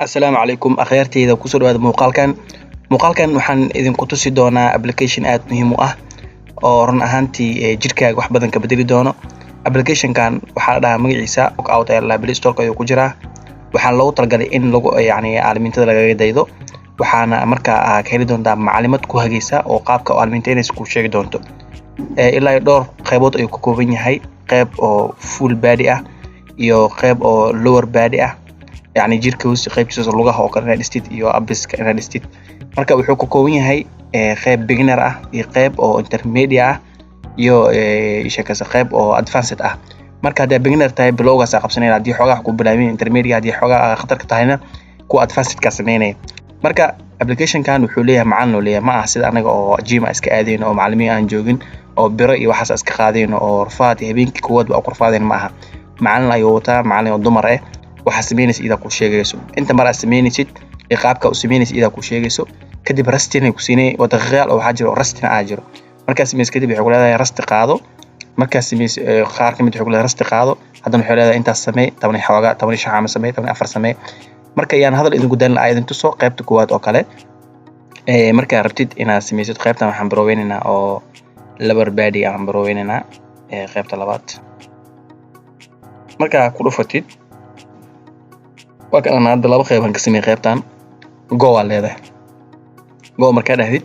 Assalaamu calaykum akhyaarteyda, kusoo dhawaada muuqaalkan. Muuqaalkan waxaan idinku tusi doonaa application aad muhiim u ah oo run ahaantii jirkaaga wax badan ka bedeli doono. Applicationkan waxaa la dhahaa, magaciisa Workout ayaa la dhahaa. Play Store ayuu ku jiraa. Waxaana loogu talagalay in lagu yacni aalamiintada lagaga daydo. Waxaana markaa ka heli doontaa macalimad ku hagaysa oo qaabka aalamiinteynaysa kuu sheegi doonto. Ilaa iyo dhowr qaybood ayuu ka kooban yahay: qayb oo full body ah iyo qayb oo lower body ah, yacni jirka hoos qaybtiisa, lugaha oo kale inaad dhistid iyo abs-ka inaad dhistid. Marka wuxuu ka kooban yahay qayb beginner ah iyo qayb oo intermediate ah iyo sheekaysa qayb oo advanced ah. Marka haddaa beginner tahay, bilowgaas aa qabsanaya. Haddii xoogaa ku bilaabin intermediate, haddii xoogaa khatarka tahayna, kuwa advanced-ka sameynaya. Marka applicationkan wuxuu leeyahay macalin oo leeyahay. Ma aha sida anaga oo gym aan iska aadayno oo macalimiin aan joogin oo biro iyo waxaas iska qaadayno oo rafaad iyo habeenkii koowaad ba ku rafaadayno. Ma aha, macalin ayuu wataa, macalin oo dumar ah. Waxaa sameynaysa iyadaa kuu sheegayso, inta mar aad sameynaysid iyo qaabka u sameynaysid iyadaa kuu sheegayso. Kadib rest-ina ku siinay oo daqiiqayaal oo waxaa jiro oo rest-ina aa jiro. Markaad sameysid kadib, waxay ku leedahay rest-i qaado. Markaad sameysid, qaar kamid waxay ku leedahay rest-i qaado. Haddana waxay leedahay intaas samee, 10 iyo xoogaa, 15 camal samee, 14 samee. Marka yaan hadal idinku daalin, aa idin tuso qaybta koowaad oo kale. Markaa rabtid inaad sameysid qaybtan, waxaan baroweynaynaa oo lower body aan baroweynaynaa, qaybta labaad. Markaa ku dhufatid, waa kan. Hadda laba qayb aan ka sameeyey qaybtan. Go aa leedahay. Go markaa dhahdid,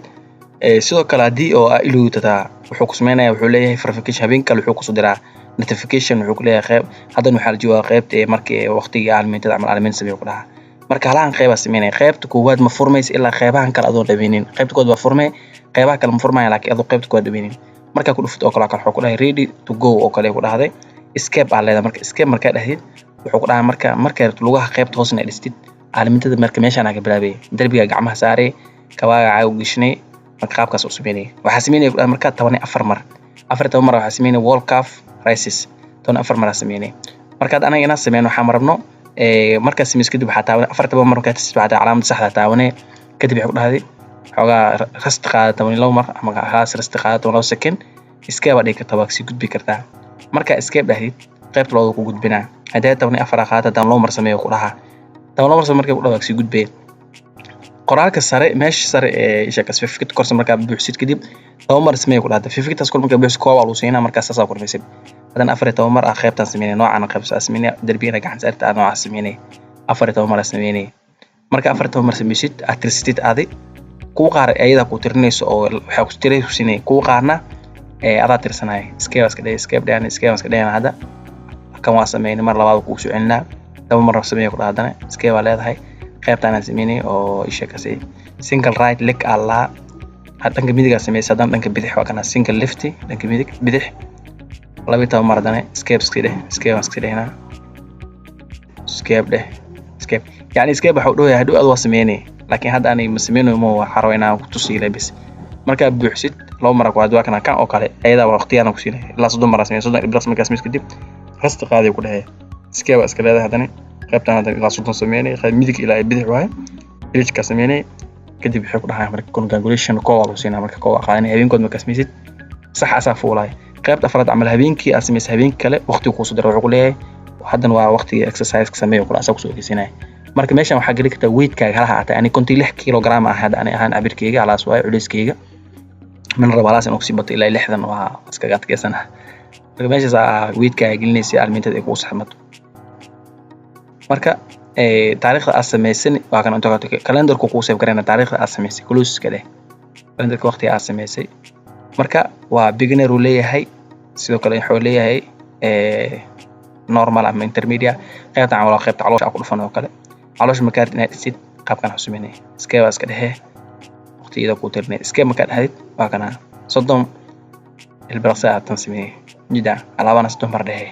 sidoo kale haddii oo aa ilowdataa, wuxuu ku sameynaya, wuxuu leeyahay verification. Habeen kale wuxuu kusoo diraa notification. Wuxuu ku leeyahay qayb haddan waxaa la joogaa qaybta ee markii waqtigii aalamiintada camal aalamiinta sameeyo ku dhahaa. Marka halahan qeybaa sameynaya. Qaybta koowaad ma furmaysa ilaa qeybahan kale adoon dhameynin. Qaybta koowaad waa furmay, qeybaha kale ma furmaya, laakiin adoo qaybta koowaad dhameynin. Markaa ku dhufatid oo kale wuxuu ku dhahay "ready to go" oo kale ku dhahday. Skip aa leedahay. Marka skip markaa dhahdid, wuxuu ku dhahay marka markay rabto lugaha qaybta hoos inaad dhistid aalamiintada, marka meeshaan aa ka bilaabay, darbiga gacmaha saaray, kabaaga caaga u gashanay. Marka qaabkaas u sameynaya, waxaa sameynaya ku dhahay marka 14 mar, 14 mar waxaa sameynaya wall calf raises, 14 mar aa sameynaya. Marka hadda anaga inaan sameyno waxaan rabno, markaad sameyso kadib, waxaa taabanay 14 mar. Markaad tisid, waxaa calaamada saxda taabanay. Kadib waxay ku dhahday xoogaa rest qaada, 12 mar ama haas rest qaada, 12 second. Skip aa dhigi kartaa, waa kasii gudbi kartaa. Markaa skip dhahdid, qaybta looda ku gudbinaa. Haddii 14 aa qaata, haddaan loo mar sameeyo ku dhahaa, 12 mar markay ku dhahaa, waa kasii gudbee. Qoraalka sare, meesha sare ee sheeka certificate korsa, markaa buuxsid kadib, 10 mar sameeyo ku dhahda. Certificate kor markaa buuxsid, koob aa lagu siinaa. Markaa saasaa ku dhamaysid. Haddana 14 mar ah qaybtaan sameynaya, noocaan qaybta sameynaya, darbiyana gacan saarta ah noocaa sameynaya, 14 mar aa sameynaya. Marka 14 mar sameysid, aad tirsatid adi, kuwa qaar ayadaa ku tirinayso oo waxay ku tiray ku siinaya, kuwa qaarna adaa tirsanaya. Skip iska dheh, skip dheh, skip iska dheh. Hadda kan waa sameynay, mar labaad kugu soo celinaa, 10 mar sameeyo ku dhaha. Haddana skip aa leedahay. Qaybtaan aan sameynay oo isha kasi single right leg aa lahaa. Dhanka midigaa sameysay, haddana dhanka bidix waa kana, single left, dhanka midig bidix, 12 mar. Haddana skip iska dheh, skip iska dhehnaa, skip dheh, skip. Yani skip waxa u dhawayaa hadhow aad waa sameynay, laakiin hadda anay ma sameynayo. Ma waxaa rabaa inaan ku tusiyo bes. Markaa buuxsid laba mar ku waa kana. Kan oo kale ayadaa waa waqtiyaana ku siinay, ilaa 30 mar aa sameynay. 30 ilbiriqsi markaa sameysid kadib, rest qaaday ku dhahaya. Skip aa iska leedahay. Haddana qaybtaan haddana ilaa 30 sameynay, qayb midig ilaa bidix waaye, bridge-ka sameynay. Kadib waxay ku dhahayaan marka congratulation, koob aa lagu siinaa. Marka koob aa qaadanay habeenkood. Markaa sameysid, sax asaa fuulaya. Qaybta afraad camal, habeenkii aad sameysay, habeenkii kale waqtigu kuusoo diray, wuxuu ku leeyahay haddan waa waqtigii exercise-ka sameeyo kula, asaa kusoo ogeysiinaya. Marka meeshan waxaa geli kartaa weight-kaaga halaha aatay. Ani 56 kilogram ah hadda ani ahaan cabirkeyga halaas waaye. Culeyskeyga mana rabo halaas inuu kusii bato, ilaa 60 waa iskaga adkeysana. Marka meeshaas aa weight-kaaga gelinaysa, aalamiintada ay kugu saxmato. Marka taariikhda aad sameysan waa kan inta calendarku kuu save garayna taariikhda aad samaysay. Close ka dheh calendarka waqtiga aad samaysay. Marka waa beginner uu leeyahay, sidoo kale wuxuu leeyahay normal ama intermediate. Qaybtan camal waa qaybta caloosha ku dhufan oo kale. Caloosha markaa rabtid inaad dhisid, qaabkan waxu sameynaya, skip baa iska dhexe, waqtigeeda kuu tirinay. Skip markaa dhahdid, waa kana, 30 ilbiriqsi aad tan sameeyey jida alaabana 30 mar dhexe.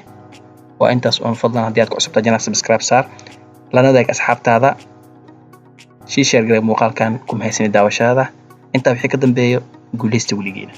Waa intaas uun. Fadlan haddii aad ku cusubtahay channel, subscribe saar, lana wadaag asxaabtaada, sii share garee muuqaalkan. Ku mahadsanid daawashadaada. Intaa wixii ka dambeeyo, guuleysta weligiina.